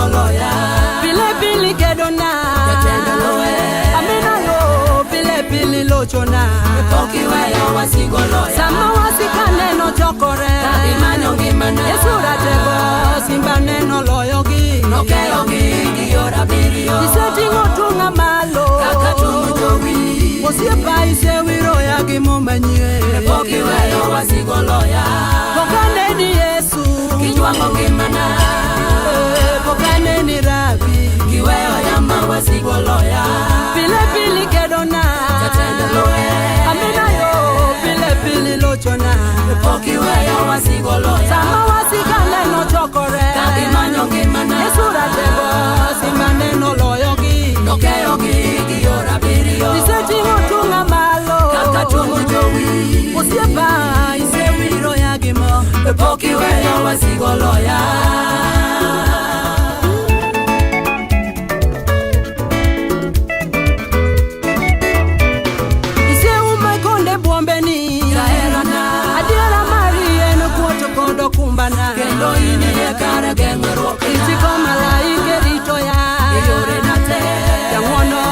wasigu oloya. Pile pili kedona. Jatend lweny. Amina yo pile pili lochona. Pok iweyo wasigu oloya. Sama wasika neno chokore. Ka gimanyo ngimana. Yesu ratego simba neno loyogi. Nokeyogi gi yor abiriyo. Iseting'o tunga malo. Kaka tung jowi. Osiepa isewiroya gi mo manyien. Pok iweyo wasigu oloya. Pok aneni Yesu. Gijwang'o ngimana. Eh, pok aneni Rabi. Giweyo yama wasigu oloya. Pile pili kedona. Jatend lweny. Amina yo pile pili lochona. Pok iweyo wasigu oloya. Sama wasika neno chokore. Ka gimanyo ngimana. Yesu ratego simba neno loyogi. Nokeyogi gi yor abiriyo. Iseting'o tunga malo. Kaka tung jowi. Osiepa isewiroya gi mo. Pok iweyo wasigu oloya. Iseume konde bwombeni. Jaherana. Adiera mari en kuot kod okumbana. Kendo in e kar geng'ruokna. Ichiko malaike ritoya. E yorena te. Jang'wono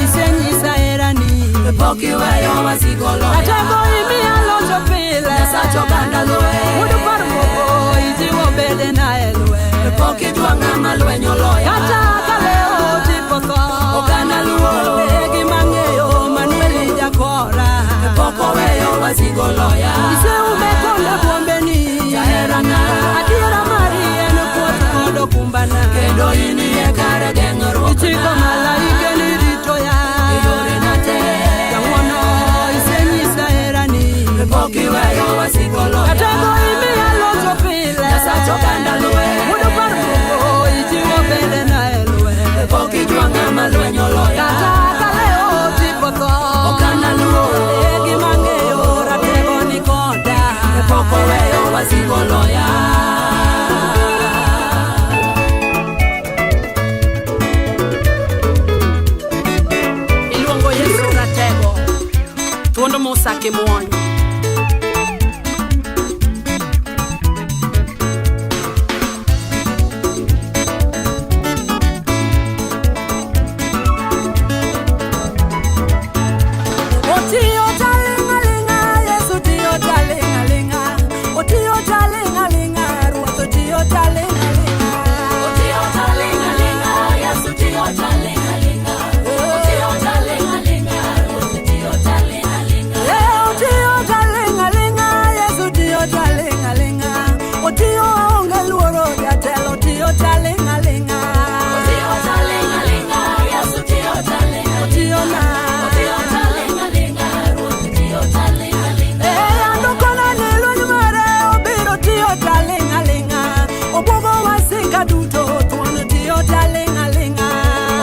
isenyisa herani. Pok iweyo wasigu oloya. Ratego imiya locho pile. Nyasach oganda lweny. Wuod par moko ijiwo bedena e lweny. Pok ijwang'a ma lweny oloya. Kata ka leo tipo tho. Oganda luo. E gima ang'eyo Manuel jakora. Pok oweyo wasigu oloya. Iseume konde bwombeni. Jaherana. Adiera mari en kuot kod okumbana. Kendo in e kar geng'ruokna. Ichiko malaike ni ritoya. E yorena te. Jang'wono isenyisa herani. Pok iweyo wasigu oloya. Ratego imiya locho pile. Nyasach oganda lweny. Wuod par moko ijiwo bedena e lweny. Pok ijwang'a ma lweny oloya. Kata ka leo tipo tho. Oganda luo. E gima ang'eyo ratego ni koda. Pok oweyo wasigu oloya. Iluongo Yesu ratego. Thuond Musa kimuony. Otiyo taling'aling'a, Yesu tiyo taling'aling'a. Otiyo taling'aling'a, Ruoth otiyo taling'aling'a. Otiyo taling'aling'a, Yesu tiyo taling'aling'a. Otiyo taling'aling'a, Ruoth tiyo taling'aling'a. Eh, otiyo taling'aling'a, Yesu tiyo taling'aling'a. Otiyo aonge luoro, jatelo tiyo taling'aling'a. Otiyo taling'aling'a, Yesu tiyo taling'aling'a. Otiyo na. Otiyo taling'aling'a, Ruoth tiyo taling'aling'a. Eh, andokona ni lweny mare obiro tiyo taling'aling'a. Obwogo wasika duto, thuon tiyo taling'aling'a.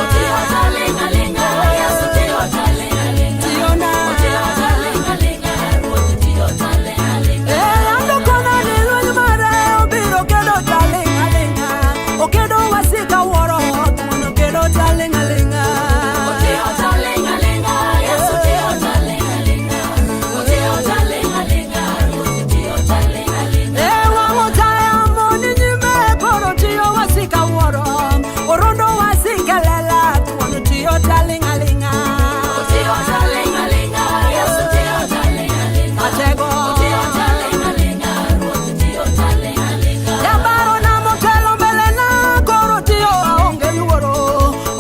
Otiyo taling'aling'a, Yesu tiyo taling'aling'a. Tiyo na. Otiyo taling'aling'a, Ruoth tiyo taling'aling'a. Eh, andokona ni lweny mare obiro kedo taling'aling'a. Okedo wasika wuoro, thuon kedo taling'aling'a. Otiyo taling'aling'a, Yesu tiyo taling'aling'a. Otiyo taling'aling'a, Ruoth tiyo taling'aling'a. Eh, wang' otaya moni nyime koro tiyo wasika wuoro. Orondo wasika lela, thuon tiyo taling'aling'a. Otiyo taling'aling'a, Yesu tiyo taling'aling'a. Atego. Otiyo taling'aling'a, Ruoth tiyo taling'aling'a. Jabaro na motelo mbele na koro tiyo aonge luoro.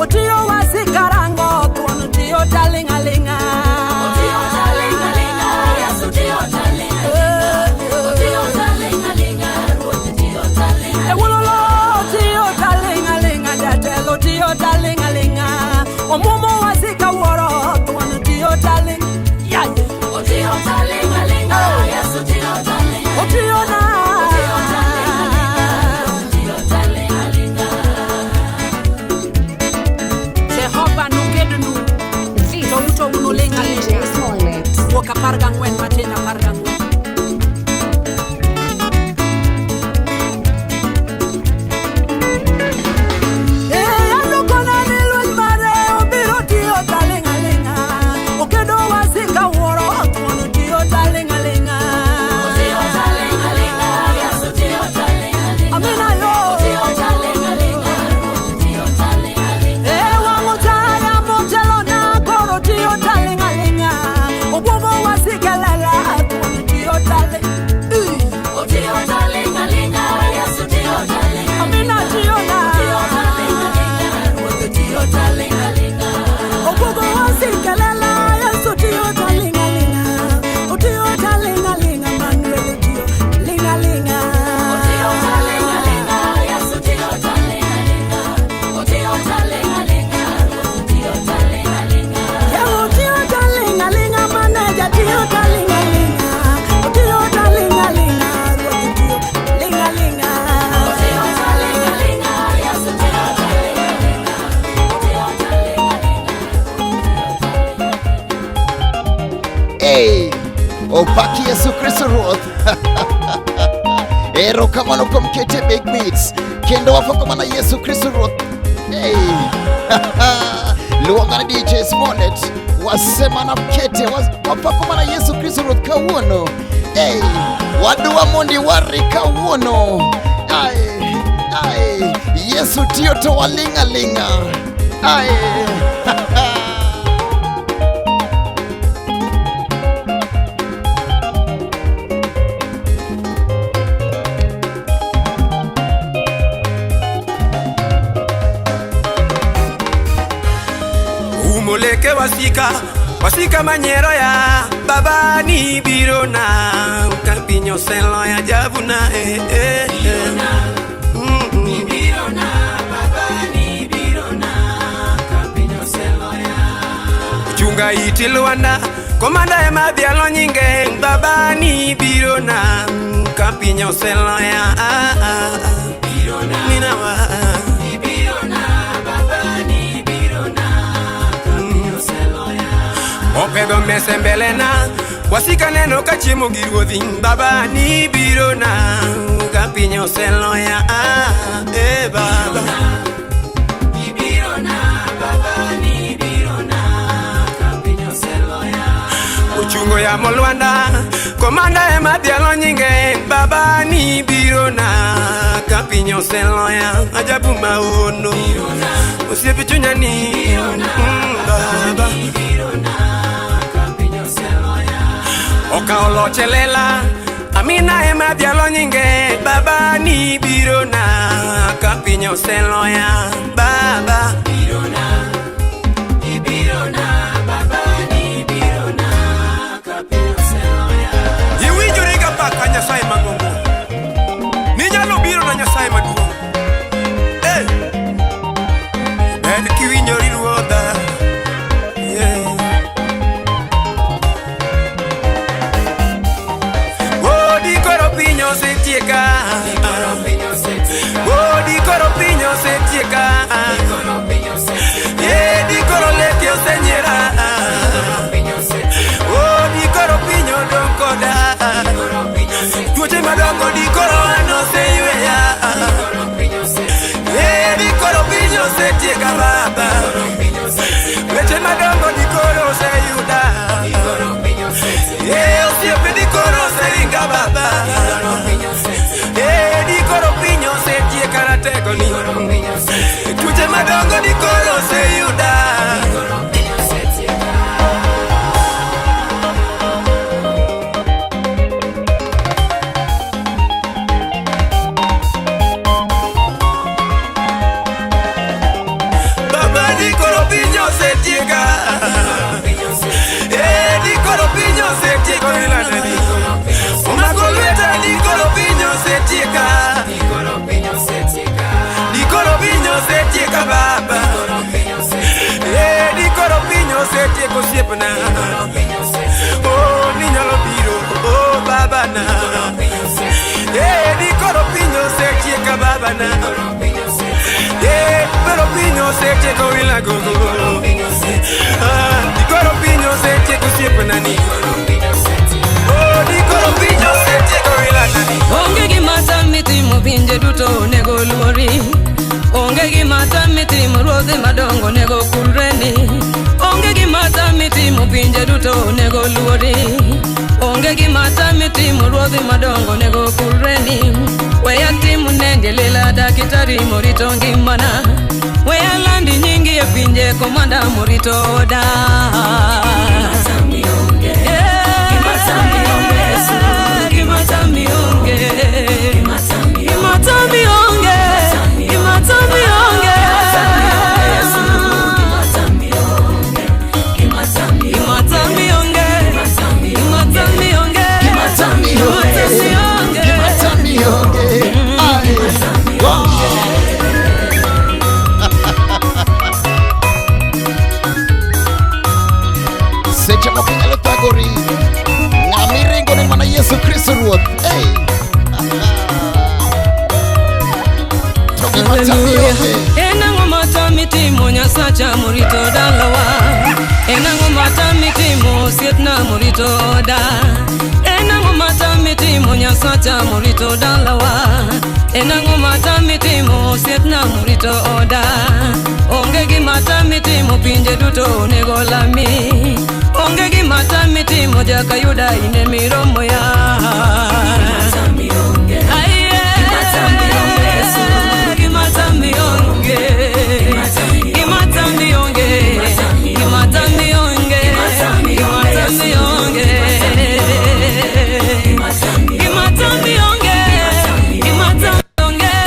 Otiyo wasika rango thuon tiyo taling'aling'a. Otiyo taling'aling'a, Yesu tiyo taling'aling'a. Otiyo taling'aling'a, Ruoth tiyo taling'aling'a. Ewololo tiyo taling'aling'a jatelo tiyo taling'aling'a. Omuomo wasika wuoro thuon tiyo taling' yaye. Otiyo taling'aling'a, Yesu tiyo taling'aling'a. Otiyo na. Otiyo taling'aling'a, Ruoth tiyo taling'aling'a. Jehova nokednu This to uto is unuling'aling'a. DJ Smollett. Wuok 14 matin 14. Eh, andokona ni lweny mare obiro tiyo taling'aling'a. Okedo wasika wuoro thuon tiyo taling'aling'a. Otiyo taling'aling'a, Yesu tiyo taling'aling'a. Amina yo. Otiyo taling'aling'a, Ruoth Hey, opaki Yesu Kristo Ruoth. Erokamano kuom kete big beats kendo wapako mana Yesu Kristo Ruoth. Hey. Luonga ni DJ Smollett wasema na kete wapako mana Yesu Kristo Ruoth kawuono. Hey, wadwa mondi wari kawuono. Ai, ai, Yesu tiyo to waling' aling'a. Ai. Umoleke wasika wasika manyiero ya baba ni biro na ka piny oseloya javuna eh, eh, eh. Mm, mm. Chunga iti lwanda komanda ema dhialo nyinge baba ni biro na ka piny oseloya ah, ah, ah. Ninawa opedho mese mbele na wasika neno ka chiemo gi ruodhi baba ni biro na ka piny oseloya ah, eh, baba. Ochungo yamo lwanda komanda ema dhialo nyinge baba ni biro na ka piny oseloya ajabu maono osiepe chunya ni baba okawo loch e lela amina ema dhialo nyinge baba ni biro na ka piny oseloya baba. Iwinjori ga paka Nyasaye mang'ongo ninyalo biro na Nyasaye maduong'. Eh, bed kiwinjori ruodha, yeah. Odi koro piny osetieka. Odi koro piny osetieka. Eh, di koro leke osenyiera. Odi koro piny odong' koda. Tuoche madongo di koro an oseyweya. Eh, di koro piny osetieka baba. Weche madongo di koro oseyuda. Eh, osiepe di koro oseringa baba. Eh, di koro piny osetieka ratego ni. Tuoche madongo di koro oseyuda. Baba di koro piny osetieka. Eh, di koro piny osetieka ilanani. Omako lweta di koro piny osetieka. Di koro piny osetieka baba. Eh, di koro piny osetieko osiepna. Oh, ninyalo biro, oh baba na. Eh, di koro piny osetieka baba na. Eh, koro piny osetieko wilagogo. Ah, di koro piny osetieko osiepna ni. Oh, di koro piny osetieko wilanani. Onge gima tami timo pinje duto onego luori. Onge gima tami timo ruodhi madongo onego kulreni. Onge gima tami timo pinje duto onego luori. Onge gima tami timo ruodhi madongo onego kulreni. Weya tim nende lela dakitari morito ngimana. Weya landi nyingi e pinje komanda morito oda. Yeah, gima tami onge. Gima tami onge. Gima tami onge. Gima tami onge. Gima tami onge. Gima tami onge. Gima tami onge. Gima tami onge. Ai. Wow. Seche moko inyalo thagori ng'ama iringo ne mana Yesu Kristo Ruoth. Hey. To gima tami Hallelujah. onge. En ang'o matami timo Nyasacha morito dalawa? En ang'o matami timo osiepna morito oda? En ang'o matami timo Nyasacha morito dalawa? En ang'o matami timo osiepna morito oda? Onge gima tami timo pinje duto onego lami. Onge gima tami timo jakayuda ine miromo ya. Aiye, gima tami onge. Gima tami onge. Gima tami onge. Gima tami onge. Gima tami onge. Gima tami onge. Gima tami onge.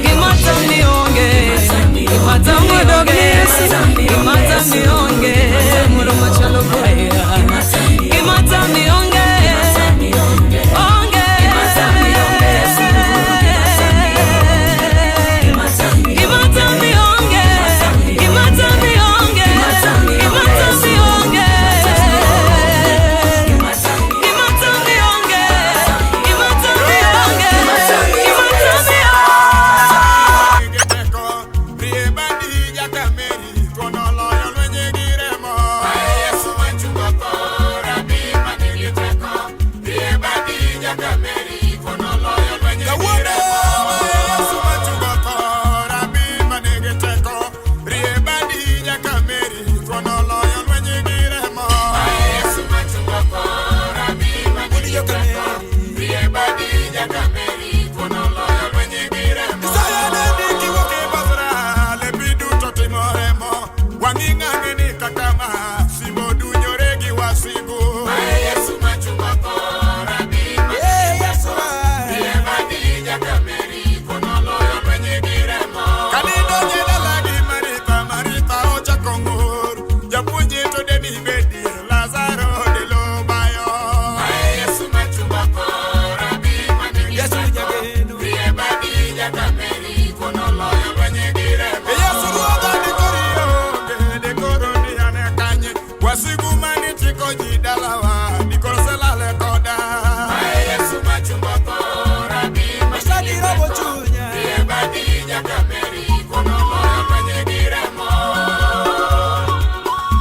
Gima tami onge. Gima tami onge. Gima tami onge. Moro machalo boya. Gima tami onge. Onge. Gima tami onge. Gima tami onge. Gima tami onge. Gima tami onge. Gima tami onge. Gima tami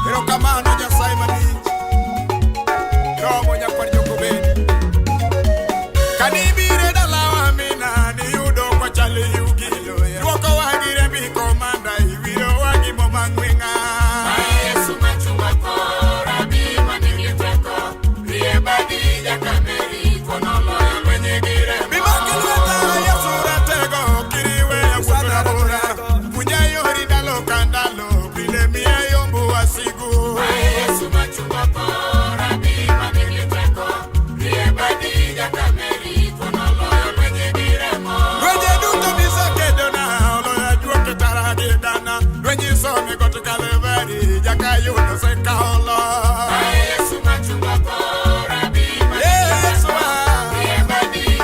Erokamano Nyasaye malich. Romo nyakwar Jokobedi. Kanibire dalawa mina niyudo kochal yugi. Luokowa gi rembi komanda iwirowa gi mo mang'we ng'ar. Mimaki lweta Yesu ratego kiriwe wuoth rabora. Puonja yori ndalo ka ndalo pile miya yombo wasigu. Lwenje duto misekedona oloyo ajuoke tara gi dana. Lwenji some got Kalvari jakayudo sekaolo. Yesu ah.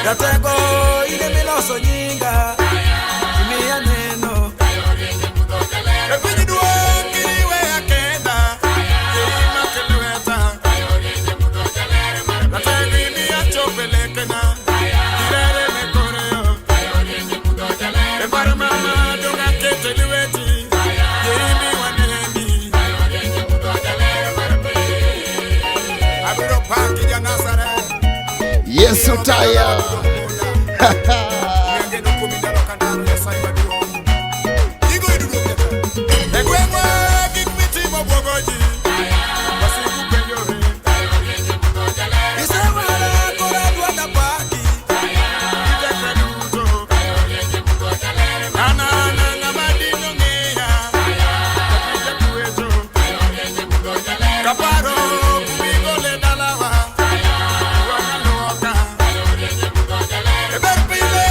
Ratego ine miloso nyinga imiya neno E piny duong' kiriweya kenda, imake lweta. Ratego imiya chopo e lekena, kirere ne kore yo. E par mama dong' akete lweti, yerimi waneni. Abiro paki ja Nazareth. Yesu taya. Ageno kuomi ndalo ka ndalo, Nyasaye maduong'. Igo iduduogi ata. E gweng'wa gik mitimo bwogo ji, wasigu penjore. Isewara kora dwanda paki Gitekre duto. An ana ng'ama dino ng'eya, jatija kwecho. Kaparo kumigole dalawa, wang'a luoka. E ber pile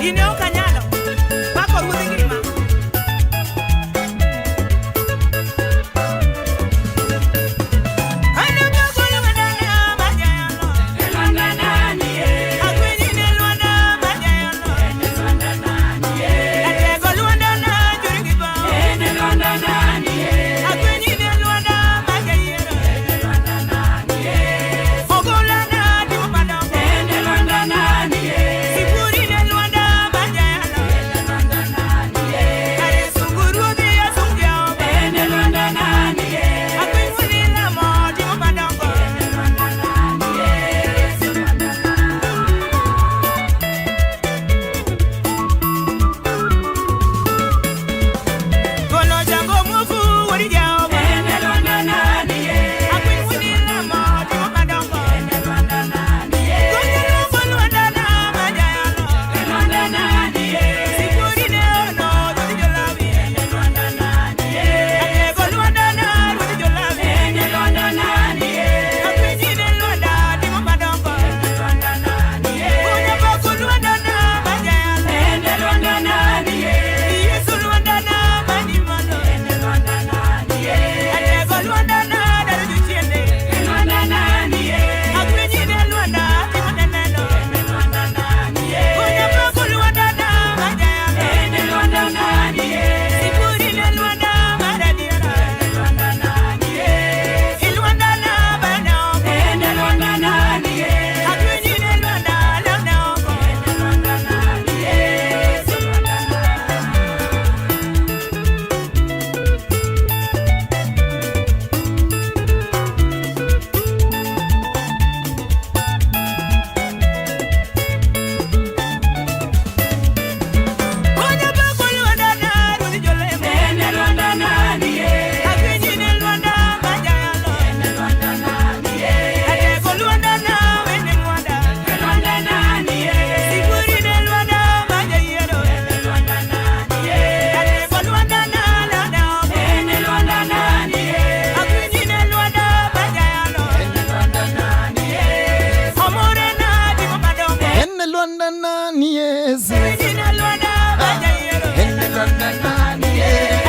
Dine ok anyalo pako ruodh ngima. lwanda nani Yesu. Ene lwanda nani Yesu.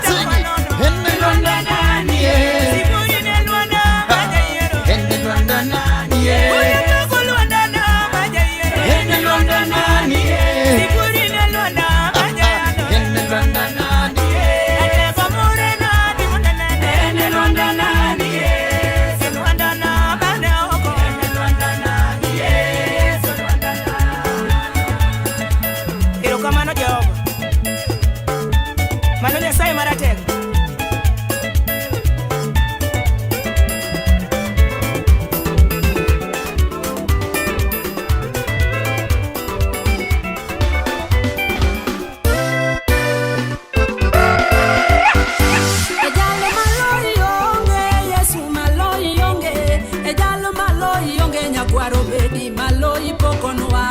Sing it. Ene lwanda nani Yesu. Ene lwanda nani Yesu. Ene lwanda nani Yesu. Ene lwanda nani Yesu. Erokamano Jehova. Mano Nyasaye maratego. Ejalo maloyi onge, Yesu maloyi onge. Ejalo maloyi onge, nyakwaro bedi maloyi pokonwa.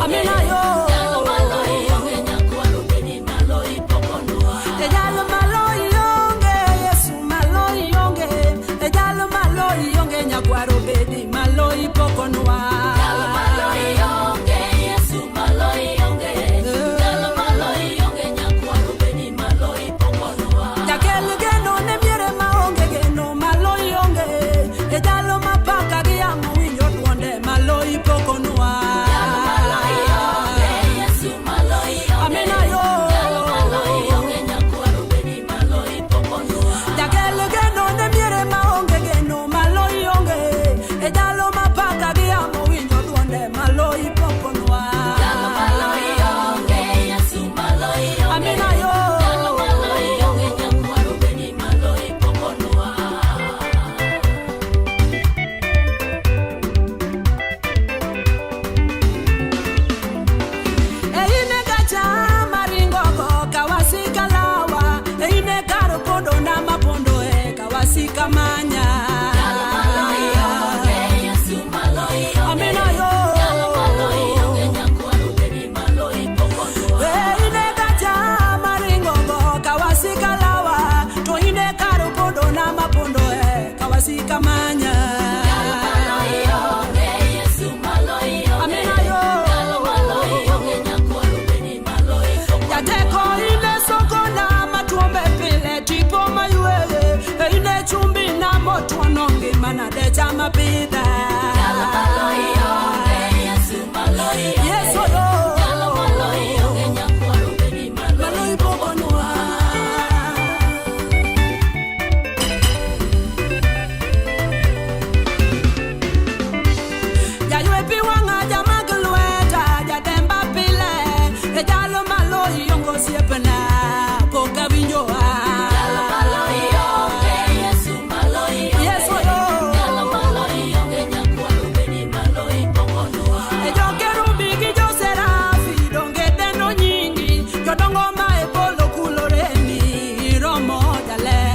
Amina yo. Ejalo maloyi onge, Yesu maloyi onge. Ejalo maloyi onge, nyakwaro bedi maloyi pokonwa. Jakel geno ne miere maonge geno maloyi onge. Ejalo mapaka gi yamo winjo duonde maloyi pokonwa. Amina yo. Jakel geno ne miere maonge geno maloyi onge. Ejalo mapaka gi yamo winjo duonde maloyi pokonwa. Amina yo. Eine kacha maringo go kawasika lawa eine karo pondo na mapondo e kawasika manya. Amina yo. Eine kacha maringo go kawasika lawa to ine karo pondo na mapondo e kawasika manya. Amina yo. Jateko ine soko na matuombe pile tipo mayuele ine chumbi na moto nongi mana decha mapitha. Yesu yo. Maloyi pokonwa. Jaywe pi wang'a jamak lweta jatemba pile e jalo maloyi ongo osiepna pok awinjo a. Yesu yo. E jokerubi gi joserafi donge dendo nyingi jodongo ma e polo kuloreni romo jaler.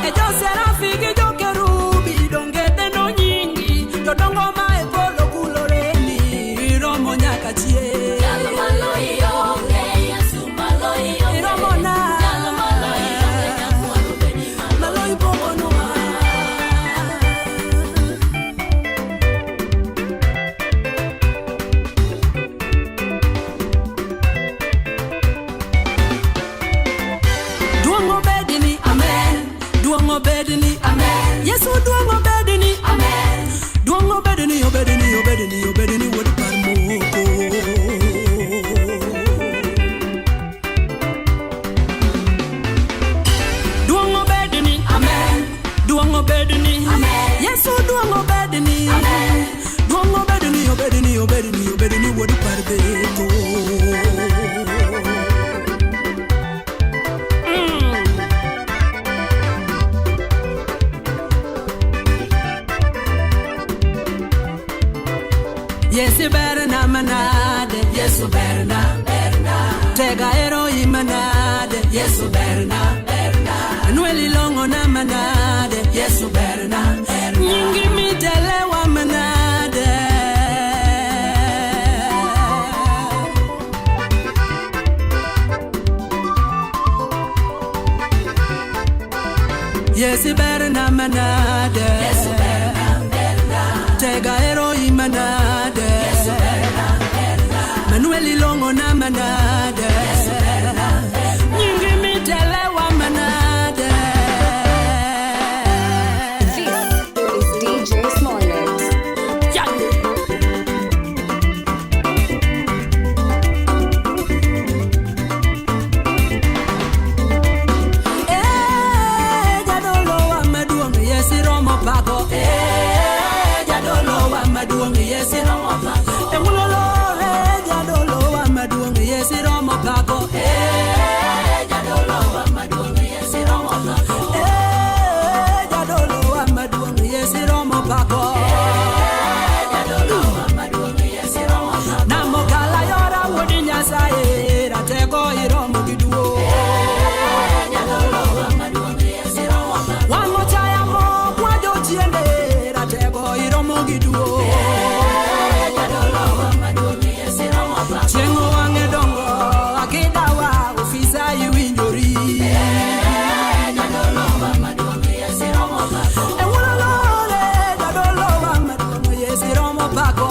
E joserafi gi jokerubi donge dendo nyingi jodongo ma e polo kuloreni romo nyaka chieng'. Iromo na maloyi pokonwa. Duong' obedni, amen. Duong' obedni, amen. Yesu duong' obedni, amen. Duong' obedni, obedni, obedni, obedni wuod par moko. Duong' obedni, amen. Duong' obedni, amen. Yesu duong' obedni, amen. Duong' obedni, obedni, obedni, obedni wuod par beto. Yesu berna manade, Yesu berna, berna. Tega ero imanade, Yesu berna, berna. Nweli longo na manade, Yesu berna, berna. Nyingi mitelewa manade. Yesu berna manade. Yesu berna berna. Tega ero imanade. Yesu berna berna. Manuel Ilongo na manade. Yesu berna berna. Nyingi mitelewa manade. This is DJ Smollett. Yeah. Eh, jadolo wa maduong' Yesu romo pako. Eh, jadolo wa maduong' Yesu romo pako. Eh, ulolo, eh, jadolo wa maduong' Yesu romo pako. Eh, jadolo wa maduong' Yesu romo pako. Eh, jadolo wa maduong' Yesu romo pako. Eh, jadolo wa maduong' Yesu romo pako. Namokala yora wuod Nyasaye, ratego iromo gi duong'. Wang'o chaya mo kwa jochiende, ratego iromo gi duong'. Chieng' wang'e dongo, akidawa, ofisa iwinjori. E wulolole, jadolo wa maduong' Yesu romo pako.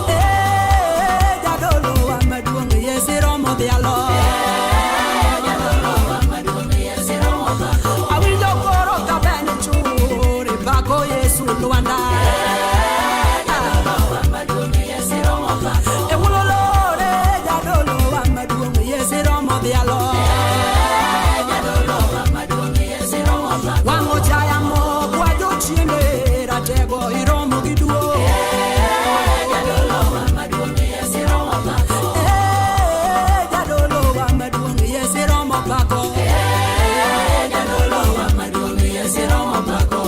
Eh, jadolo wa maduong' Yesu romo dhialo. Awinjo koro ka ben chur, pako Yesu lwanda. E wulolore, jadolo wa maduong' Yesu romo dhialo. Wang'o chaya mo kwa jochiende, ratego iromo gi duong'. Eh, jadolo wa maduong' Yesu romo pako. Eh, jadolo wa maduong' Yesu romo pako. Eh, jadolo wa maduong' Yesu romo pako.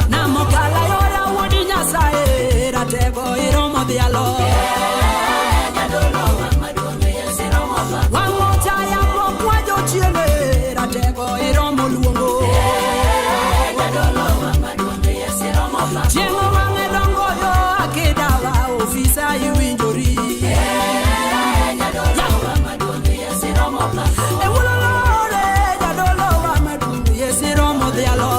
Namokala yora wuod Nyasaye, ratego iromo dhialo. Wang'o chaya mokwa jochiende, ratego iromo luongo. Chieng' wang'e dongo yo akidawa, ofisa iwinjori. E wulolore, jadolo wa maduong' Yesu romo dhialo.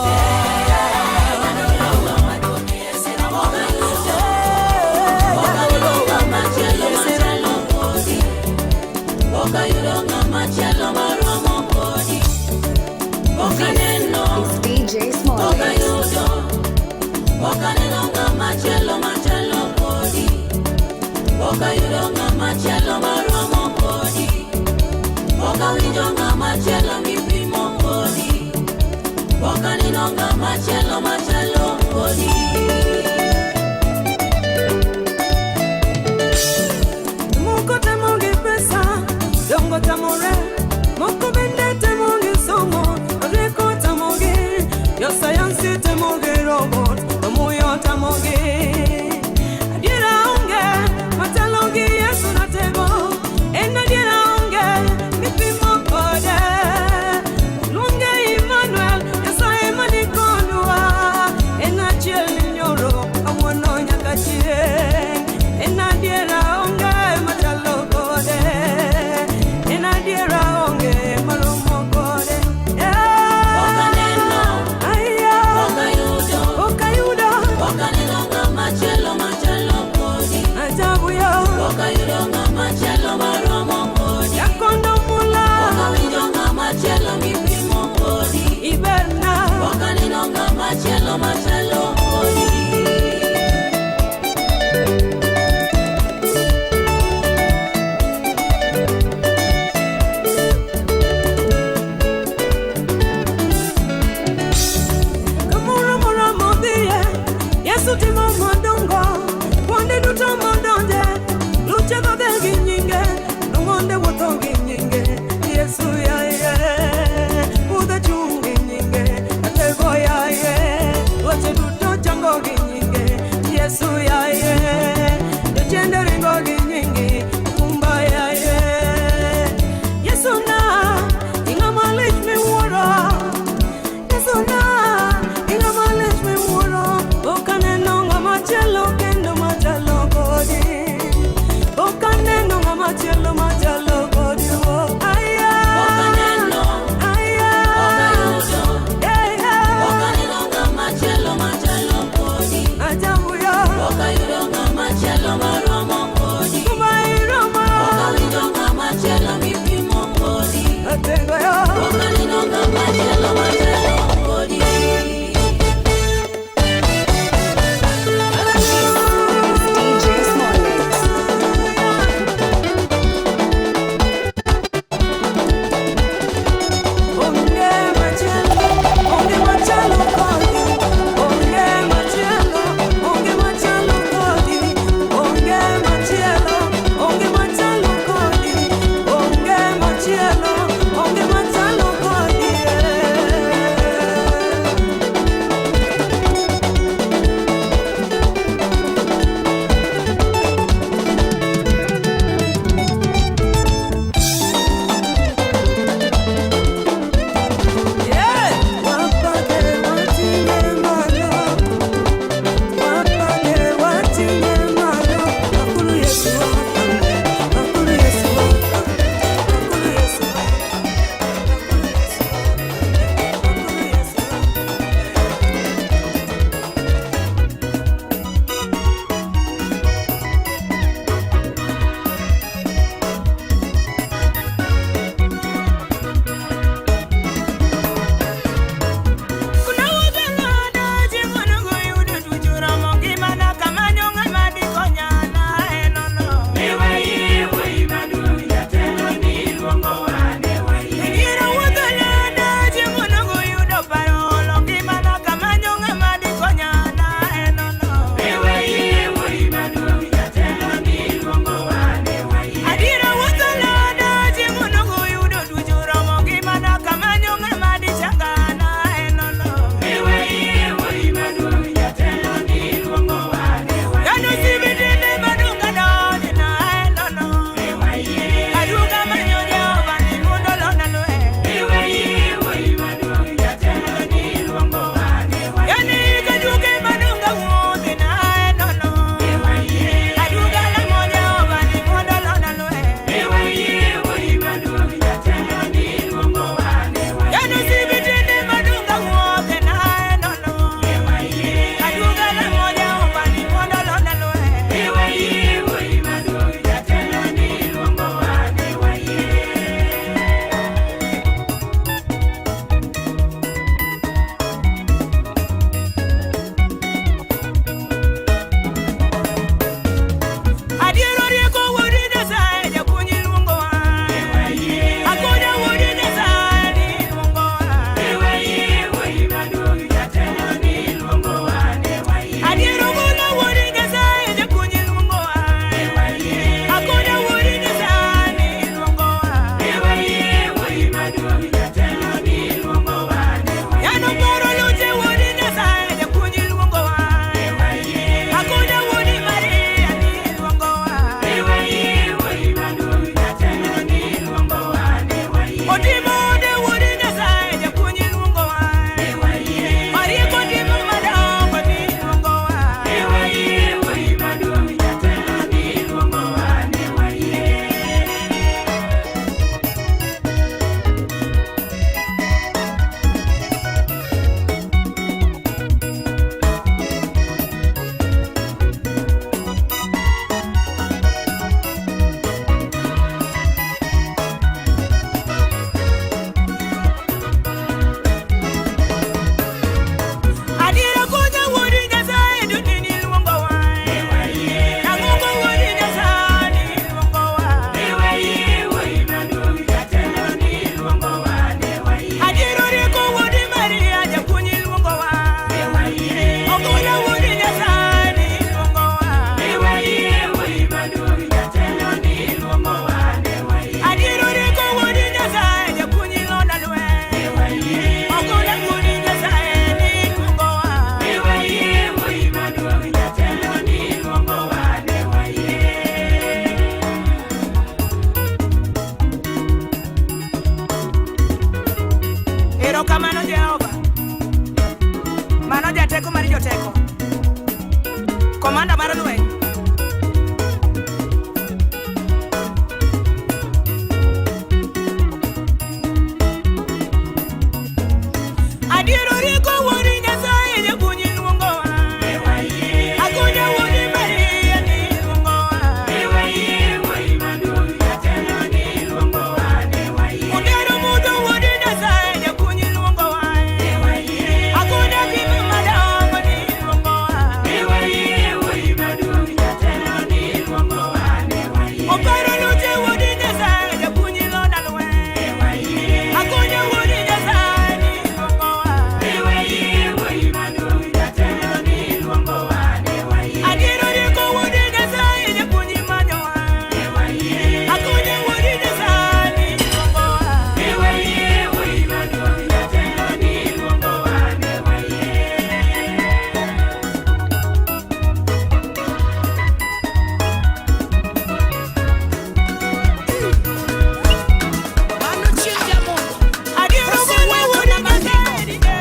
This is DJ Smollett. Moko temo gi pesa, dongo tamore. Moko bende temo gi somo, rieko tamo gi. Jo sayansi temo gi robot, to muyo tamo gi. Adiera onge, machalo gi Yesu ratego. joteko. Komanda mar lweny. Adier orieko wuod Nyasaye japuonj luongowa. Akonya wuod Maria ni luongowa. Odero mudho wuod Nyasaye japuonj luongowa. Akonya gima madongo ni luongowa. Oparo luche wuod Nyasaye japuonj lona lweny. Akonya wuod Nyasaye ni luongowa. Adier orieko wuod Nyasaye japuonj manyowa. Akonya wuod Nyasaye ni luongowa. Adier ogola wuod Nyasaye ni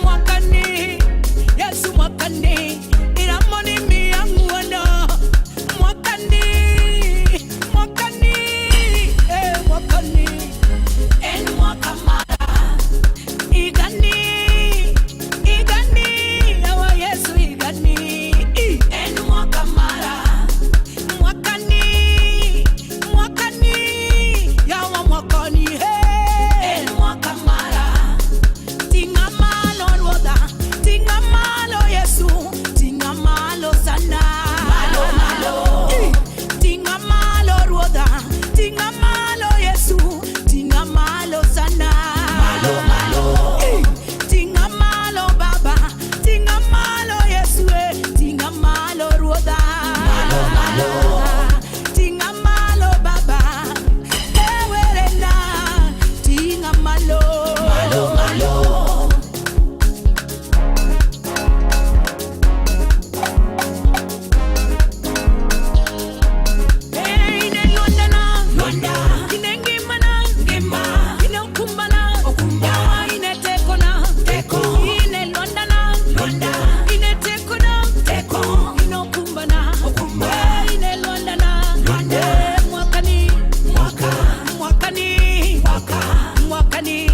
Mwakani, Yesu mwakani, iramoni miang'uono. Mwakani, mwakani, eh, mwakani, en mwaka mara. Igani, igani, yawa Yesu igani, en mwaka mara. Mwakani, mwakani, yawa mwakani, hey. En mwaka mara. Tinga malo ruodha, tinga malo Yesu, tinga malo sana. Malo malo. Tinga malo ruodha, tinga malo Yesu, tinga malo sana. Malo malo. Tinga malo Baba, tinga malo Yesu, eh, tinga malo ruodha. Malo malo. Tinga malo Baba, ewerena, tinga malo. Malo malo. Hey, ine Londona, Londa, ine ngimana, ngima, ine okumbana, okumba, ine tekona, teko, ine Londona, Londa, ine tekona, teko, ine okumbana, okumba, ine Londona, Londa, mwakani, mwaka, mwakani, mwaka, mwakani,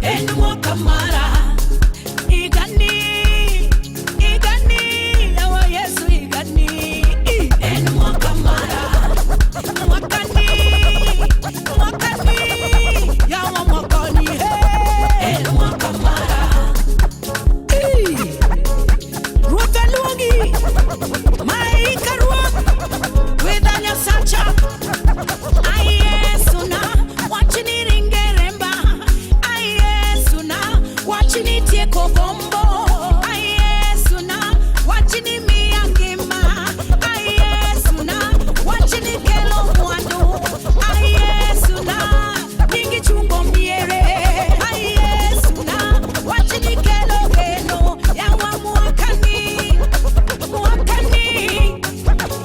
en mwaka mara, igani, igani, yawa Yesu igani, en mwaka mara. Mwakani, mwakani, yawa mwakani, hey. En mwaka mara. Hey. Ruoth aluongi, maika ruoth, gwedha Nyasacha. Ai Yesu na, wachni ringe remba. Ai Yesu na, wachni tieko gombo. Ai Yesu na, wachni miya ngima. Ai Yesu na, wachni kelo mwandu. Ai Yesu na, nyingi chungo miere. Ai Yesu na, wachni kelo geno. Yawa mwakani, mwakani,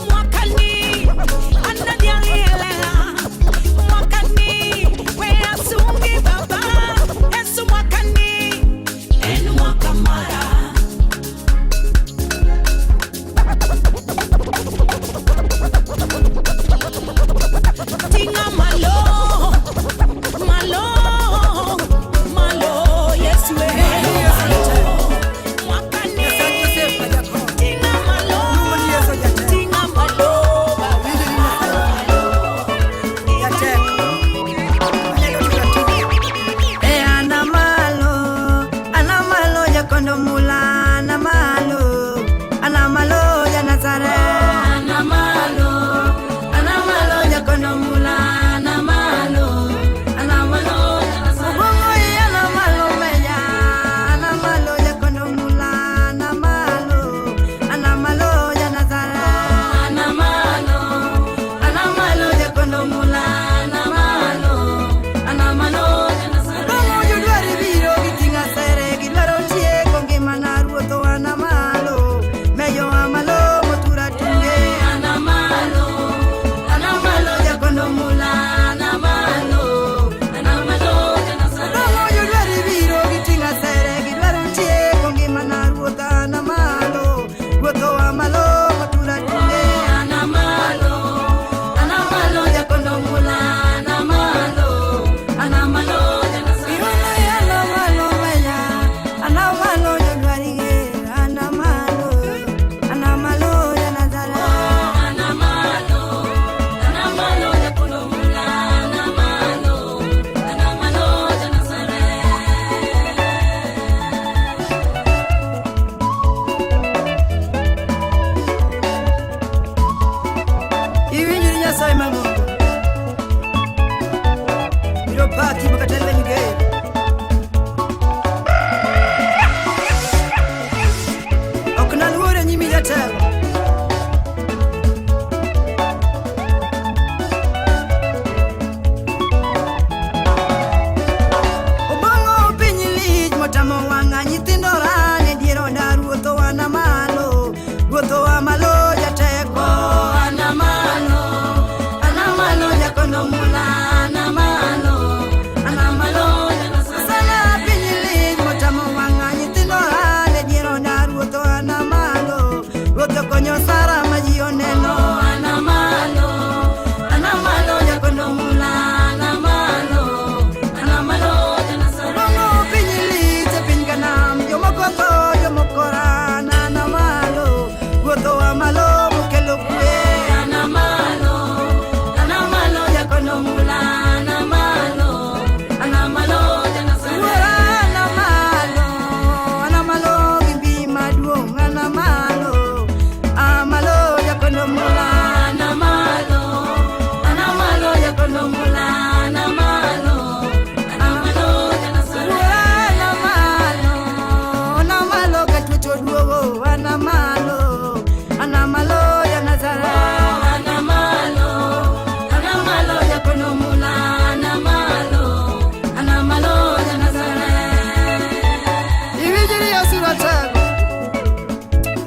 mwakani. Anadialielela. timo kata lweny ger. Ok naluor e nyimi jatelo. Obong'o piny lich motamo wang'a nyithindo rane dier oda ruoth wana malo ruoth oa malo jateko Ana malo, ana malo jakono mula, ana malo, ana malo janasare. Sana piny lich motamo wang'a nyithindo rane dier oda ruoth oana malo ruoth okonyo Sara ma ji oneno. Ana malo, ana malo jakono mula, ana malo, ana malo janasare. Obong'o piny lich e piny kanam jomoko tho jomoko ran ana malo ruoth oa malo mokelo kwe. Ana malo, ana malo jakono mula, ana malo, ana malo janasare. Wuora ana malo, ana malo gi mbi maduong' ana malo, amalo jakono mula. Ana malo, ana malo jakono mula, ana malo, ana malo janasare. Wuora ana malo, ana malo ka twech oduogo ana malo, ana malo ja Nazareth. Ana malo, ana malo jakono mula, ana malo, ana malo janasare. Iwinjri Yesu ratego.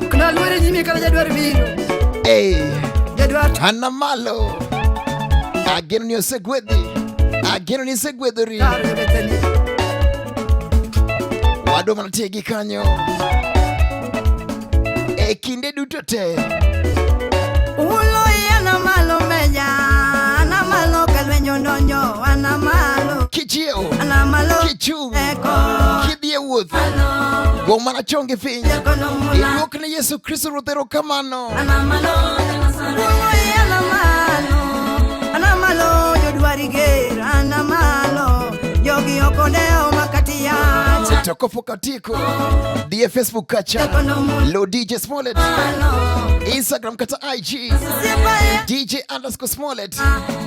Ok naluor e nyimi kata jadwar biro. Hey, Jadwar ana malo. Ageno ni osegwedhi. Ageno ni isegwedhori. tar e Bethany. Wadwa mantie gi kanyo. E kinde duto te. Ulo ana malo meja, ana malo ka lweny odonjo, ana malo, Kichiewo. ana malo Kichung'. eko. Kidhi e wuoth. Go mana chongi piny. Jakono mula, Iduok ne Yesu Kristo Ruoth erokamano. ana malo janasare. Ulo ana malo, ana malo jodwari ger, ana malo, jogi ok odewo makati yach. To kopok atieko, dhi e Facebook kacha. Jakono mula, Lo DJ Smollett. Instagram kata IG. Osiepa DJ_Smollett.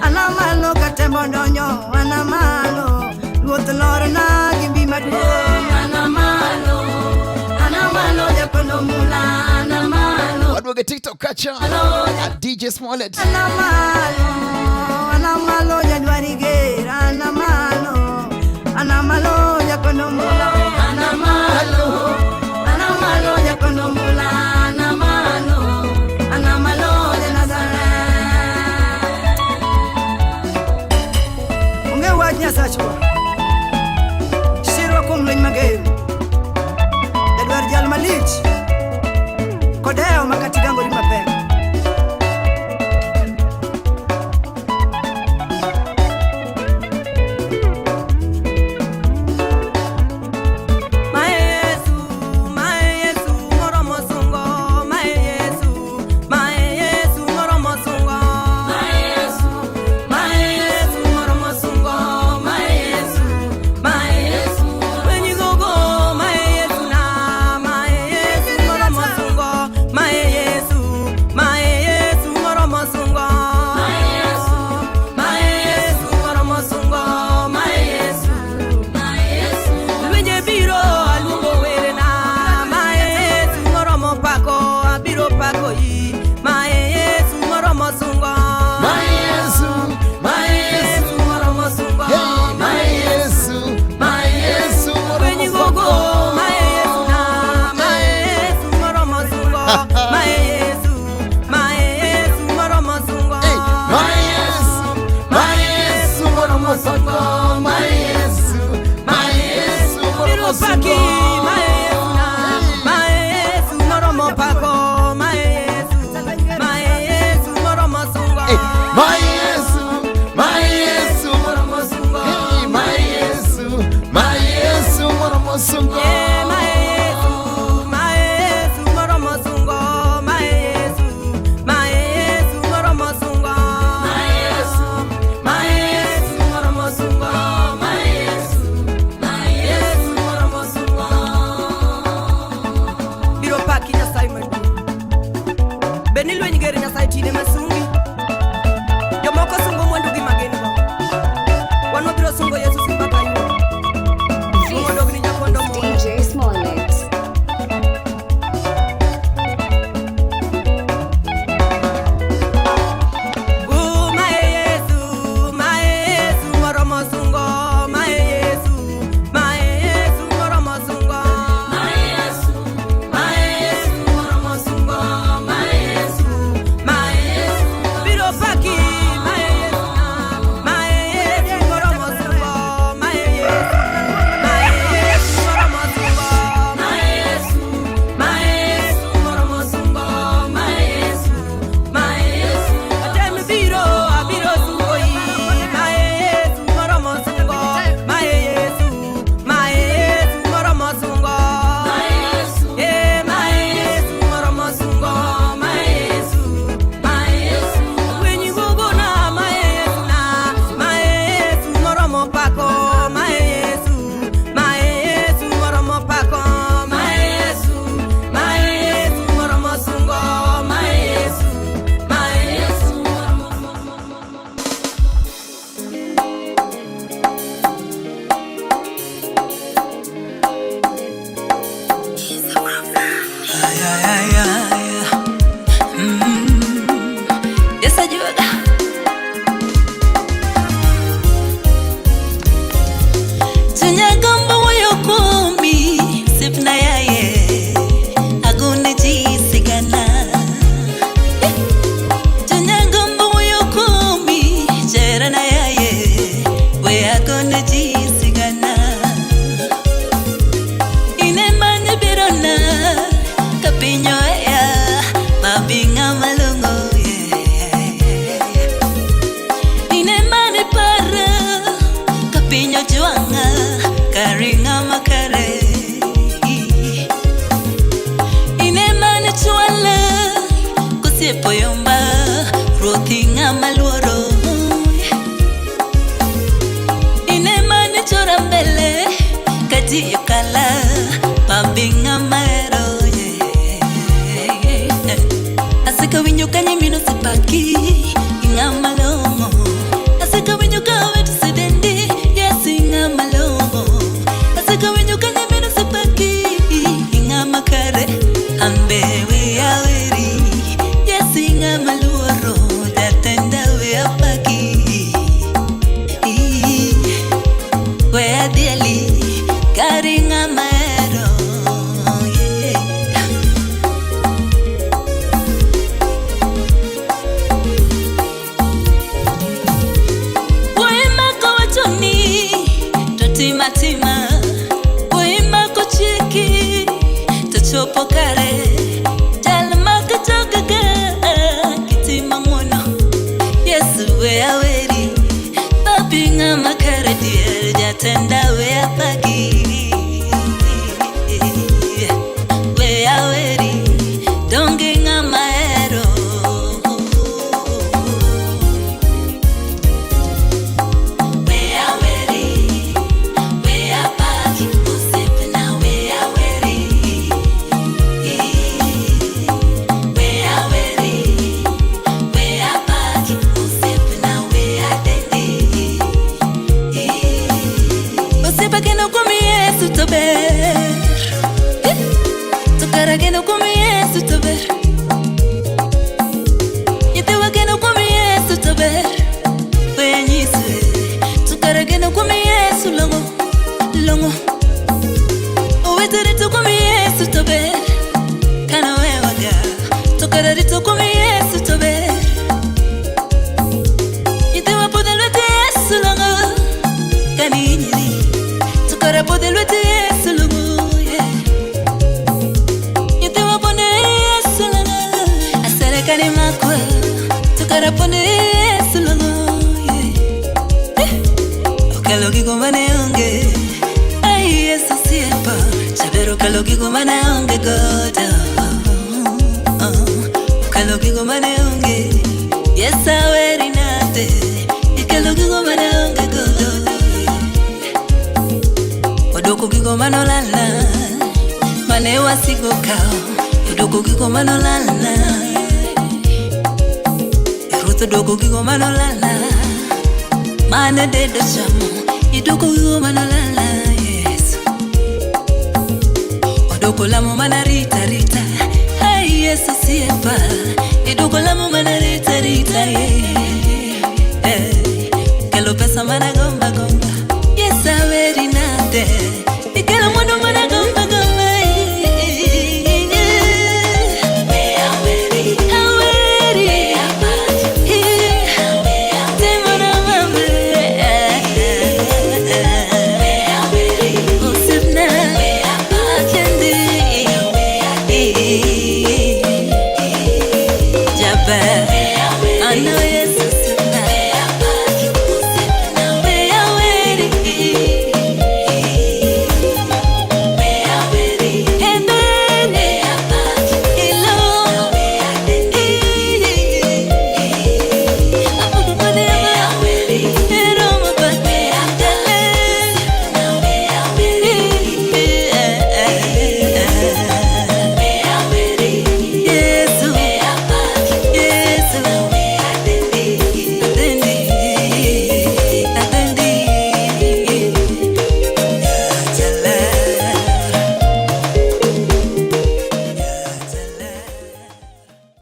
ana malo ka tembo donjo, ana malo, ruoth lorna gi mbi maduong'. ana malo, ana malo jakono mula, ana malo, Waduogo e TikTok kacha. At DJ Smollett. Ana malo, ana malo jadwari ger, ana malo, ana malo jakono mula. ana malo, ana malo jakono mula, ana malo, ana malo janasare. Onge wach Nyasachwa, sirwa kuom lweny mager, jadwar jal malich, kodewo makati gangori mapek. Mae Yesu, mae Yesu, moromo sungo, mae Yesu, mae Yesu, moromo sungo. Mae Yesu, mae Yesu, moromo sungo, mae Yesu, mae Yesu. Wenyigogo, mae Yesu na, mae Yesu, moromo sungo, mae Yesu. ji okala pabinga mahero yeah. Aseka winjo ka nyimino osepaki ing'ama long'o. Aseka winjo ka owete osedendi yes ing'ama long'o. Aseka winjo ka nyimino osepaki ing'ama kare ambe wiya weri yes ing'ama luoro jatenda wiya paki. We adhieli kari ng'ama hero yeah. Wuoyi mako wachoni to tima tima, wuoyi mako chiki to chopo kare, jal mako jogaga kitimo ng'uono Yesu we aweri papi ng'ama kare dier jatenda we apaki we aweri donge ng'ama hero. We aweri, we apaki osiepna we aweri. We aweri, we apaki osiepna we adendi. Osiepa geno kuom Yesu to ber, to kara geno kuom Yesu to ber. Nyithiwa geno kuom Yesu to ber. We nyise, to kara geno kuom Yesu long'o, long'o. Owete rito kuom Yesu to ber, kano wewaga, to kara rito kuom Yesu to ber. Nyithiwa podho e lwet Yesu long'o, kani hinyri, to kara podho e lwet Yesu long'o, yeah. Nyithiwa pondo e Yesu long'o, asere kani makwa, to kara pondo e Yesu long'o, yeah. Eh, okelo gigo mane onge, ai Yesu osiepa, jaber okelo gigo mane aonge godo. Okelo gigo mane onge, Yesu aweri nade, ikelo gigo mane aonge godo. Odwoko gigo manolalna, mane wasigo kawo, odwoko gigo manolalna. Ruoth odwoko gigo manolalna, mane dedo chamo, idwoko gigo manolalna, Yesu. Odwoko lamo mana rita rita, ai Yesu osiepa, idwoko lamo mana rita rita, yeah.